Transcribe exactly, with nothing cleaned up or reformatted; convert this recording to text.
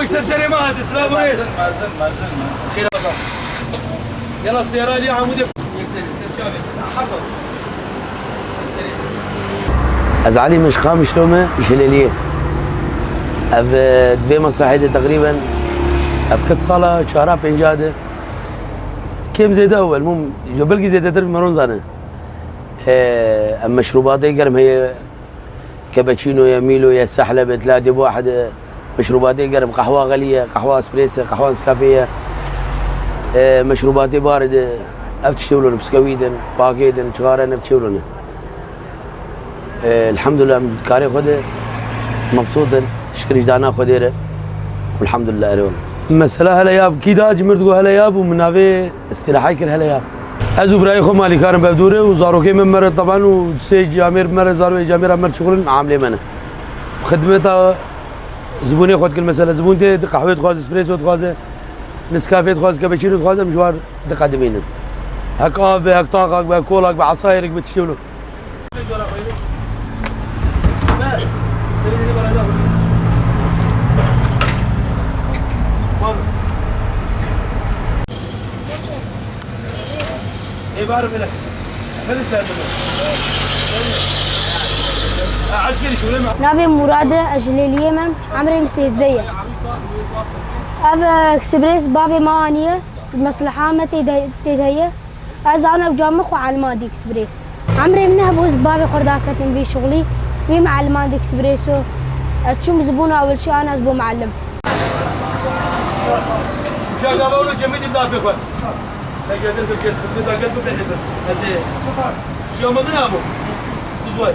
Ser serê me hate, silav û rêz. Mezin, mezin, mezin, mezin. Xêr hata. Yala seyara li Amûdê. Yek tane, ser çavê. Hata. Ser serê. Ez Elî Mişqam, îşlo me ji Lêliyê. Ev, e, di vê mesrehê de teqrîben ev ked sala çara pênca de. Kêm zêde ew el, mum, jo belkî zêdetir bi me ron zane. E, em meşrûbatê germ heye. Cappuccino ye, Milo ye, Sehleb e, Tladib Wahid e, meşrûbatê germ, qehwa xelî ye, qehwa espresso, qehwa Nescafe ye, e, meşrûbatê barid e, ev tiştê wilo ne, biskewît in, pakêt in, çixare in, ev tiştê wilo ne. E, elhamdulillah, em di karê xwe de mebsût in, şikir ji dana Xwedê re. Elhamdulillah, erê wilo. Mesela hele ya, kî da cimir digo hele ya bû, min navê Îstîraha kir hele ya. Ez û birayê xwe malîkar in bev dûr e û zarokê me mere teban û sê camêr mere zarokê camêra mer çixulin amlê me ne. Xidmeta zibûnê xwe dikin, mesela zibûn tê di qehwê dixwaze, espresso dixwaze, Nescafe dixwaze, cappuccino dixwaze, em ji war diqedimînin. Hek av be, hek taxak be, hek kolak be, esayêrek be, tiştê wilo. Navê Murad e, ez ji Lêliyê me, emrê min sêzdeh ye. Ev, e, eksprês bavê me aniye, mesleha me tê de, tê de ye. Ez ana ew cam min xwe Elmand Express. Emrê min hebû ez bavê xwe daketim vî şixulî, wî min Elmand Express o. Ez çûm zibûna wilçî ana ez bûm muallim. Şuşa gava wilo cemidî dapê xwe. Segedir bi kes, bi da gel bi pêdê bi. Ez ê. Şuşa mezin abû. Tu duay.